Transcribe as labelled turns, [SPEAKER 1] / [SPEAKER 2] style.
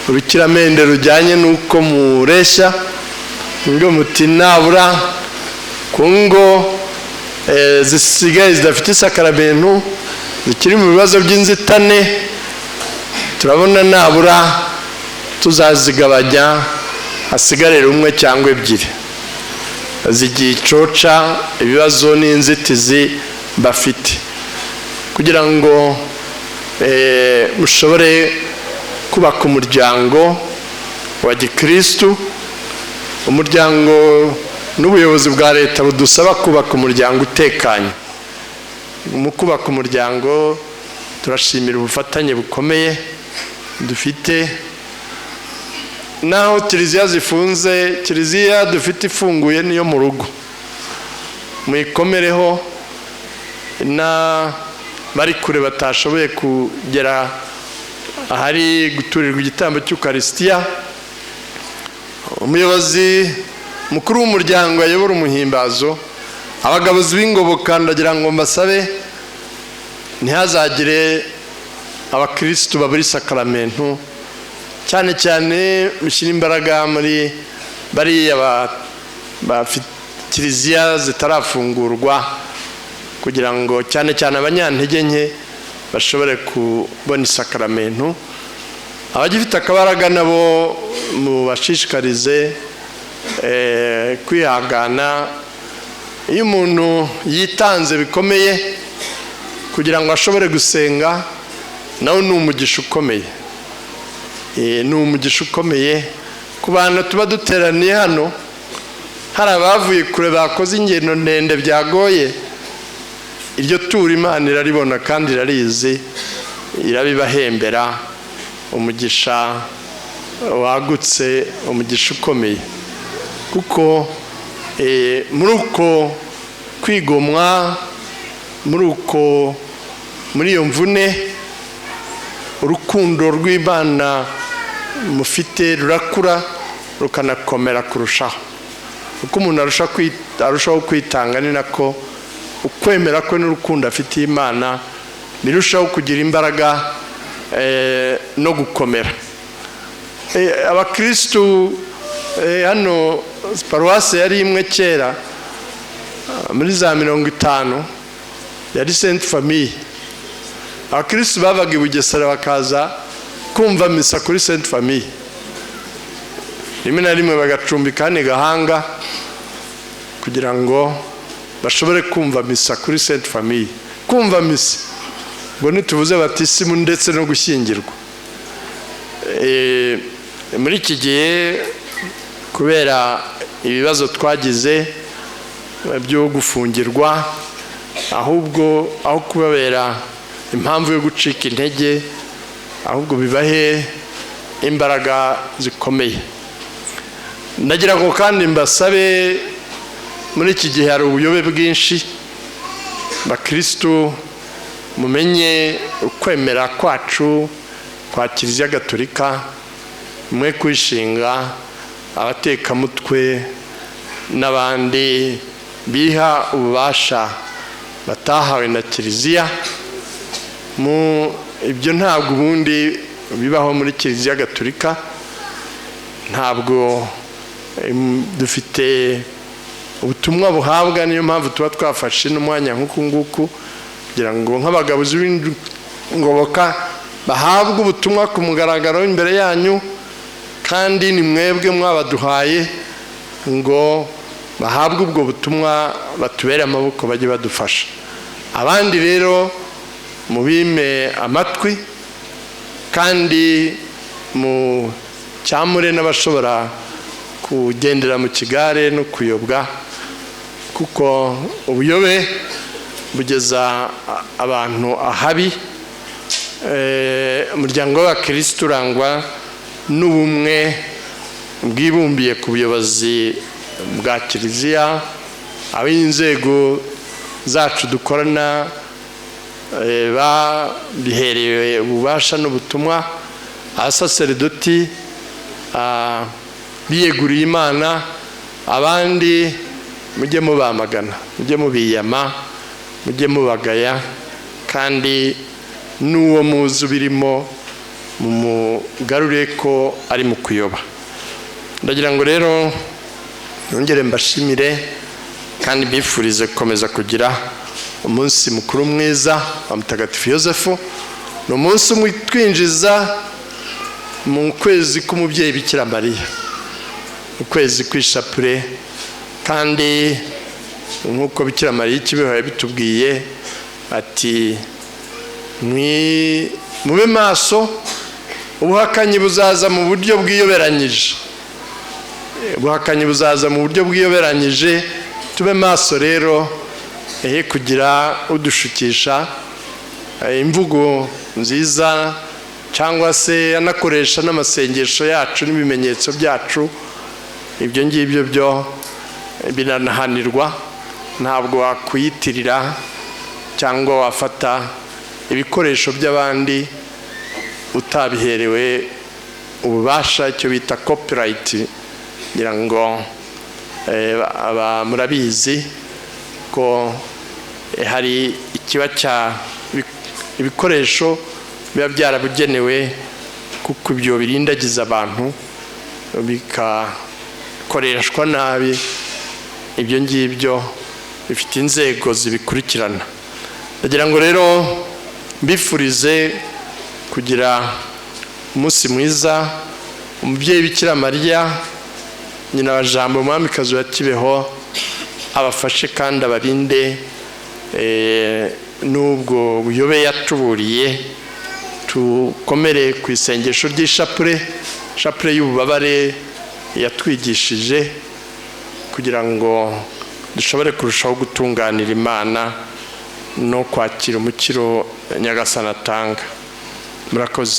[SPEAKER 1] Urukiramende rujyanye n'uko mureshya, ngo muti nabura ku ngo zisigaye zidafite isakaramentu, zikiri mu bibazo by'inzitane, turabona nabura tuzazigabanya, hasigarire umwe cyangwa ebyiri zigicoca ibibazo n'inzitizi bafite, kugira ngo mushobore kubaka umuryango wa gikirisitu. Umuryango n'ubuyobozi bwa leta budusaba kubaka umuryango utekanye. Mu kubaka umuryango, turashimira ubufatanye bukomeye dufite. Naho kiliziya zifunze, kiliziya dufite ifunguye niyo mu rugo. Muyikomereho. Na bari kure batashoboye kugera ahari guturirwa igitambo cy'Ukarisitiya, umuyobozi mukuru w'umuryango ayobora umuhimbazo. Abagabuzi b'ingoboka, ndagira ngo mbasabe ntihazagire abakirisitu babura isakaramentu. Cyane cyane mushyire imbaraga muri bariya bafite kiliziya zitarafungurwa, kugira ngo cyane cyane abanyantege nke bashobore kubona isakaramentu. Abagifite akabaraga nabo mubashishikarize kwihangana. Iyo umuntu yitanze bikomeye kugira ngo ashobore gusenga, nawe ni umugisha ukomeye. Ni umugisha ukomeye ku bantu tuba duteraniye hano. Hari abavuye kure, bakoze ingendo ndende, byagoye. Iryo turo Imana iraribona kandi irarizi, irabibahembera umugisha wagutse, umugisha ukomeye, kuko muri uko kwigomwa, muri iyo mvune, urukundo rw'Imana mufite rurakura, rukanakomera kurushaho. Uko umuntu arushaho kwitanga, ni nako ukwemera kwe n'urukundo afitiye Imana birushaho kugira imbaraga no gukomera. Abakirisitu hano, paruwasi yari imwe kera muri za 50, yari Sainte Famille. Abakirisitu bavaga i Bugesera bakaza kumva misa kuri Sainte Famille, rimwe na rimwe bagacumbika hano i Gahanga kugira ngo bashobore kumva misa kuri Sainte Famille. Kumva misa ngo ntitubuze batisimu ndetse no gushyingirwa. Muri iki gihe, kubera ibibazo twagize byo gufungirwa, ahubwo aho kubabera impamvu yo gucika intege, ahubwo bibahe imbaraga zikomeye. Ndagira ngo kandi mbasabe, muri iki gihe hari ubuyobe bwinshi. Bakirisitu, mumenye ukwemera kwacu kwa Kiliziya Gatolika, mwe kwishinga abatekamutwe n'abandi biha ububasha batahawe na kiliziya. Mu ibyo ntabwo ubundi bibaho muri Kiliziya Gatolika. Ntabwo dufite ubutumwa buhabwa. Niyo mpamvu tuba twafashe n'umwanya nk'uku nguku kugira ngo nk'abagabuzi b'ingoboka bahabwe ubutumwa ku mugaragaro imbere yanyu, kandi ni mwebwe mwabaduhaye ngo bahabwe ubwo butumwa, batubere amaboko, bajye badufasha. Abandi rero mubime amatwi, kandi mu cyamure n'abashobora kugendera mu kigare no kuyobwa, kuko ubuyobe bugeza abantu ahabi. Umuryango w'abakirisitu urangwa n'ubumwe bwibumbiye ku buyobozi bwa kiliziya, ab'inzego zacu dukorana babiherewe ububasha n'ubutumwa, abasaseredoti biyeguriye Imana. Abandi mujye mubamagana, mujye mubiyama, mujye mubagaya, kandi n'uwo muzi ubirimo. Mumugarure ko ari mu kuyoba. Ndagira ngo rero nongere mbashimire kandi mbifurize gukomeza kugira umunsi mukuru mwiza wa Mutagatifu Yosefu. Ni umunsi umwe twinjiza mu kwezi k'umubyeyi Bikira Mariya, ukwezi kw'ishapure. Kandi nk'uko Bikira Mariya Ikibeho yabitubwiye ati: "Mube maso, ubuhakanyi buzaza mu buryo bwiyoberanyije, ubuhakanyi buzaza mu buryo bwiyoberanyije." Tube maso rero, ehe kugira udushukisha imvugo nziza cyangwa se anakoresha n'amasengesho yacu n'ibimenyetso byacu. Ibyo ngibyo byo biranahanirwa. Ntabwo wakwiyitirira cyangwa wafata ibikoresho by'abandi utabiherewe ububasha, icyo bita copyright. Ngira ngo murabizi ko hari ikiba cya ibikoresho biba byarabugenewe, kuko ibyo birindagiza abantu bikakoreshwa nabi. Ibyo ngibyo bifite inzego zibikurikirana. Ndagira ngo rero mbifurize kugira umunsi mwiza. Umubyeyi Bikira Mariya, nyina wa Jambo, umwamikazi wa Kibeho, abafashe kandi abarinde n'ubwo buyobe yatuburiye. Tukomere ku isengesho ry'ishapure, shapure y'ububabare yatwigishije, kugira ngo dushobore kurushaho gutunganira Imana no kwakira umukiro Nyagasani atanga. Murakoze.